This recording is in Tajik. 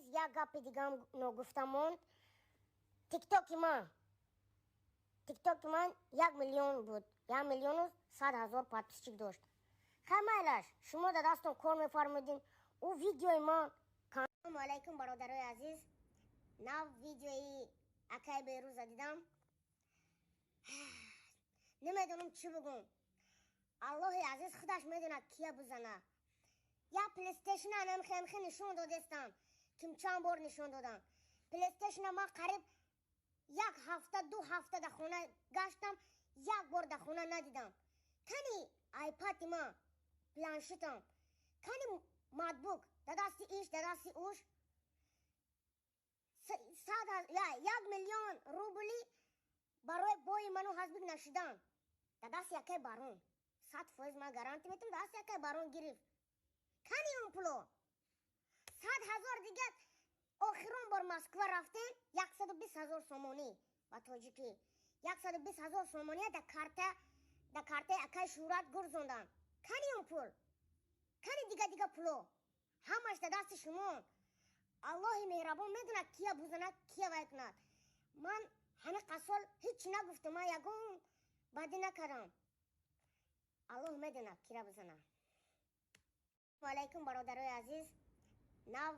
Як гапи дигам ногуфта монд. Тиктоки ман 1 миллион буд, 1 100 000 подписчик дошт. Хай, майлаш, шумо дар дастон кор мефармудин. Ӯ видеои ман. Салому алайкум, бародарои азиз. Нав видеои акай Берӯза дидам, намедонам чӣ бигӯм. Аллоҳи азиз худаш медонад, кия бизана. Як плейстейшн анамхемхе нишон додестам, ким чанд бор нишон додам. Плейстейшна ман қариб як ҳафта, 2 ҳафта дар хона гаштам, як бор дар хона надидам. Кани айпади ман, планшетам, кани ноутбук? Дар дасти иш, дар дасти уш. 1 миллион рубли барои бои ману ҳазбик нашидан дар дасти якай барон, 100% ман гарантӣ метам, дасти якай барон гирифт. Кани он пуло? 100 000 дига. Охирон бор Москва рафтем, 120 000 сомонӣ, ба тоҷикӣ 120 000 сомонӣ дар картаи акай Шӯҳрат гурзондан. Кани он пул? Кани дига пуло? Ҳамаш дар дасти шумо. Аллоҳи меҳрабон медонад, кия бузанад, кия вай кунад. Ман ҳамин сол ҳеҷ нагуфтам, ман ягон бадӣ накардам. Аллоҳ медонад, кира бизанад. Алайкум, бародарои азиз, нав.